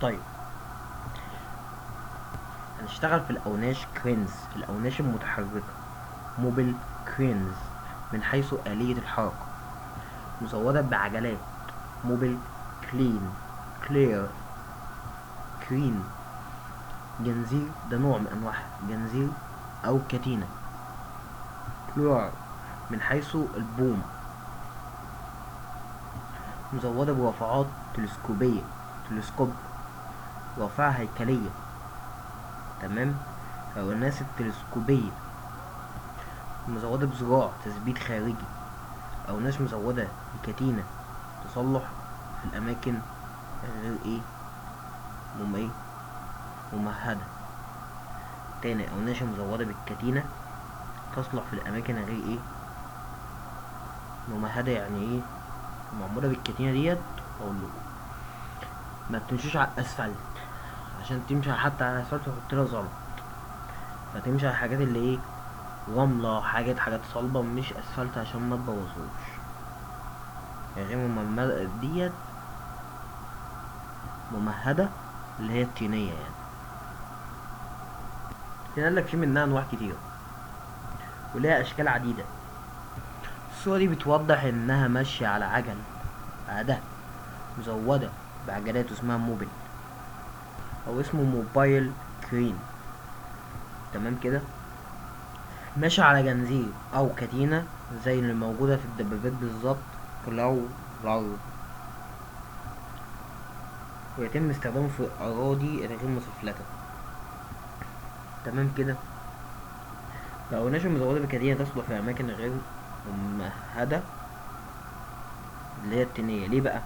طيب هنشتغل في الأوناش cranes، الأوناش المتحركة، mobile cranes، من حيث آلية الحركة، مزودة بعجلات، mobile clean clear crane، جنزير ده نوع من أنواعها، جنزير أو كتينة، plural من حيث ال boom، مزودة برافعات تلسكوبية، تلسكوب، رافعة هيكلية، تمام، أو الناس التلسكوبية، مزودة بذراع تثبيت خارجي، أو ناس مزودة بكتينة تصلح في الأماكن غير إيه إيه ممهدة. تاني أوناش مزودة بالكتينة تصلح في الأماكن غير إيه ممهدة. يعني إيه معمولة بالكتينة ديت؟ أقول لكم ما بتمشيش على الأسفلت، عشان تمشي حتى على الأسفلت تحط لها زلط، فتمشي على الحاجات اللي إيه رملة، حاجات صلبة، مش أسفلت عشان ما تبوظهوش. يعني غير ممهدة ديت، ممهدة اللي هي الطينية يعني. هنا قال لك في منها أنواع كتير وليها أشكال عديدة. الصورة دي بتوضح إنها ماشية على عجل، عادة مزودة بعجلات اسمها موبيل أو اسمه mobile crane، تمام كده. ماشي على جنزير أو كتينة زي اللي موجودة في الدبابات بالظبط، crawler، ويتم استخدامه في الأراضي الغير مسفلتة، تمام كده. الأوناش المزودة بكتينة تصلح في أماكن غير ممهدة اللي هي التينية. ليه بقى؟